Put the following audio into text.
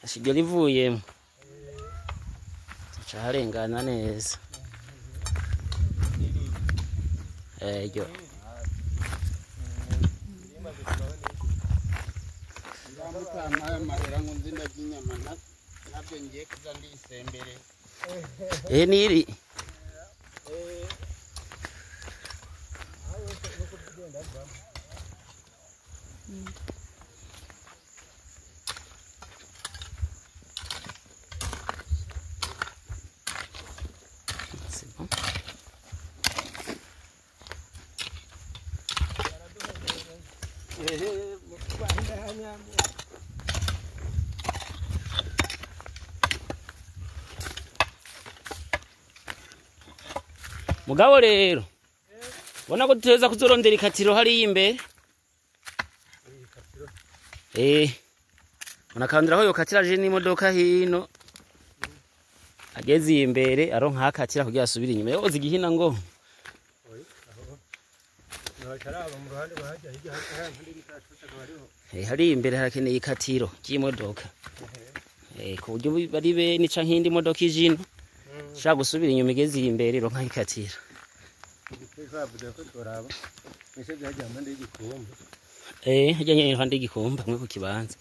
Ashiryo rivuyemo. Tuca harengana neza. Ejo. Niri. C'est bon. Mugabo rero ubona ko tuteza kuzorondera ikatiro hariya imbere. Unakandira aho yokatira aje n'imodoka hino ageze imbere aronka akatira kugira asubire inyuma yoza igihina ngo hari imbere harakeneye ikatiro ry'imodoka ku buryo bari bene canke indi modoka ijino shaka gusubira inyuma igeze imbere ironka ikatira. Hajya nyene iruhande y'igikombe hamwe ku kibanza.